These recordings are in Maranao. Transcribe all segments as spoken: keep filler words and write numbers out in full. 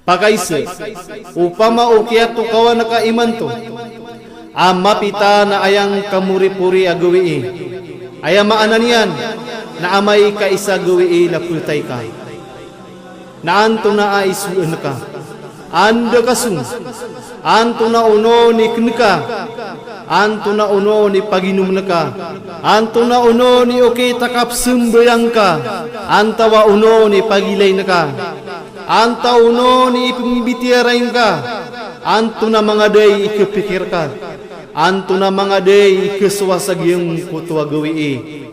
Pakaisa, opama o kiyatokawan ka imanto a mapita na aya ngka moripori a gawii, aya maana niyan na amay ka isa gawii na phatay ka. Na antonaa i soan ka? Anda ka song? Antonaa onon i kn ka? Antonaa onon i paginomn ka? Antonaa onon i okit a kapsambayang ka? Antaa onon i pagilayn ka? Antaa onon i pmbitiyarai ngka? Antonaa manga da i kapikir ka? Antonaa manga da i kasowa sa giyangkoto a gawii?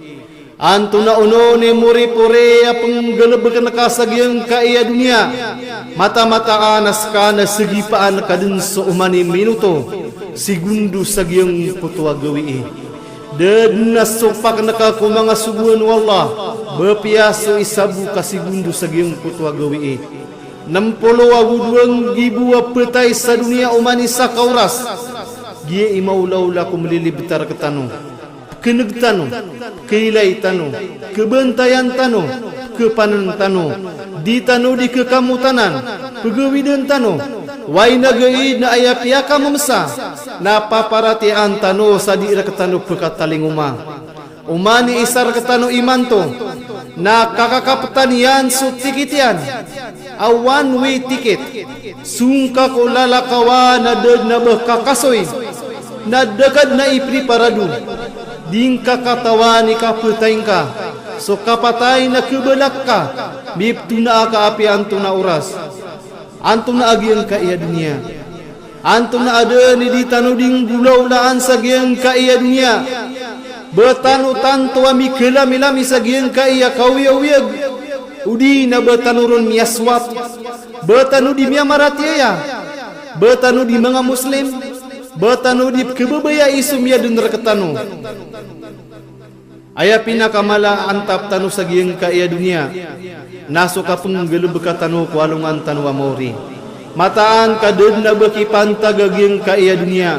Antonaa onon i moripori a pnggalbkn ka sa giyangkai a doniya? Mataan-mataan a ska na sagipaan ka dn so oman i minuto, segundo sa giyangkoto a gawii. Da dn a sopakn ka ko manga sogoan o Allah, ba apiya so isa bo ka segundo sa giyangkoto a gawii. Nmpolo ago dowa nggibo a phatay sa doniya oman i isa ka oras. Giya i maolaola ko mlilibtar rktano. Pkneg tano, pkailay tano, kabantayan tano, pkapanan tano, di tano di kakamotanan, pgawidn tano. Oway na gaid na aya piyakammsa na paparatiyayaan tano sa di rktano pkatalingoma. Oman i isa rktano imanto na kakakaptan iyan so tikit iyan a one way ticket. Song ka ko lalakaw a na da dn a ba kakasoy, na da ka dn a ipriparado. Di ngka katawan i kaphatay ngka, so kapatay na khabalak ka, miptonaa ka apiya antonaa oras. Antonaa a giyangkai a doniya? Antonaa a dn i di tano di nggolaolaan sa giyangkai a doniya? Ba tano tanto a mikalamilami sa giyangkai a kaoyagoyag, odi na ba tano ron miyaswat? Ba tano di miyamaratiyaya? Ba tano di manga Muslim? Ba tano di pkhababayai so miyadn rktano? Aya pinakamala a antap tano sa giyangkai a doniya na so kapnggalbka tano ko alongan tano a maori. Mataan ka da dn a ba kipantag a giyangkai a doniya,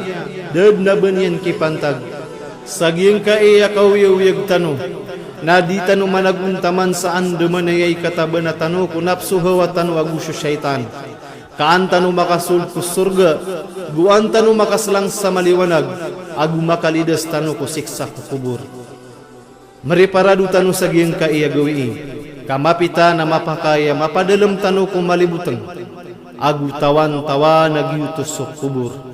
da dn a ba niyan kipantag. Sa giyangkai a kaoyagoyag tano na di tano managontaman sa andamanaya i katabana tano ko napso hawa tano ago so shaytan. Ka an tano makasold ko sorga, go an tano makaslang sa maliwanag, ago makalidas tano ko siksa ko kobor. Mriparado tano sa giyangkai a gawii, ka mapita na mapakay a mapadalm tano ko malibotng, ago tawantawan a giyoto so kobor.